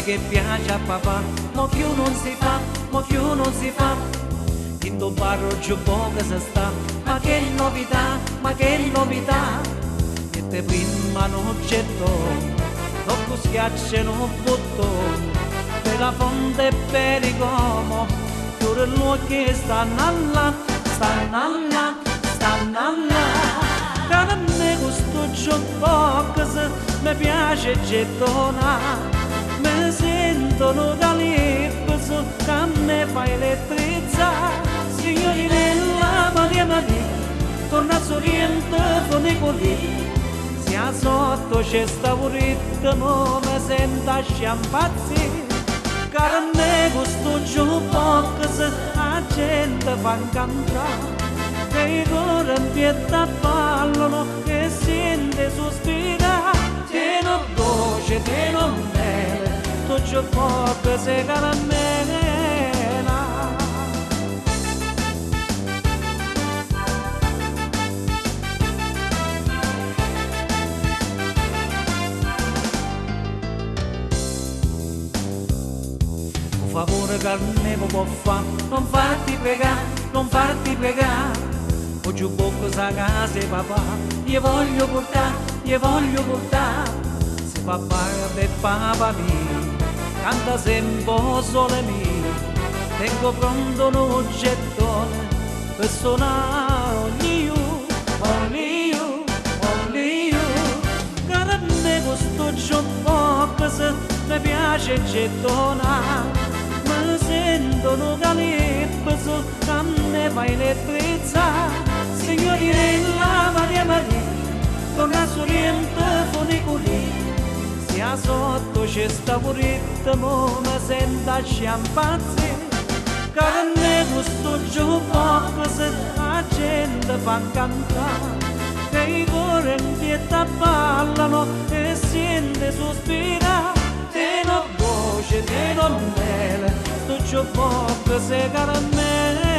che piace a papà, mo più non si fa, mo più non si fa. In do barro giù poco si sta, ma che novità, ma che novità. E te prima non c'è dopo schiacciano un bottone, per la fonte per i como, chiude l'occhio stanno là, stanno là, stanno là. Cara me questo jukebox mi piace gettona, mi sento un calipso che mi fa elettrizzare. Signorinella Maria Maria, torna a Sorrento funicolì. Se a sotto c'è sta un ritmo, mi sento a sciampazzi. Cara me questo jukebox a gente fa incantare. E i cuori in pietà ballano e sente sospirare. Te non voce, te non mele, tu jukebox sei caramella. Un favore che me può fare, non farti pregare, non farti pregare. Oggi un poco sa casa e papà, gli voglio portare, gli voglio portare. Se papà e papà mio, canta sempre sole mio, tengo pronto un oggettone per suonare only you, only you, only you. Cara me questo jukebox mi piace gettonare, mi sento un calipso che mi fa elettrizzare. Signorinella Maria Maria, torna a Sorrento funicolì. Se a sotto c'è sta un ritmo, mi sento a sciampazzi. Cara me questo jukebox la gente fa cantare, che i cuori in pietà ballano e sente sospirare. Te non voce, te non mele, sto jukebox sei caramella.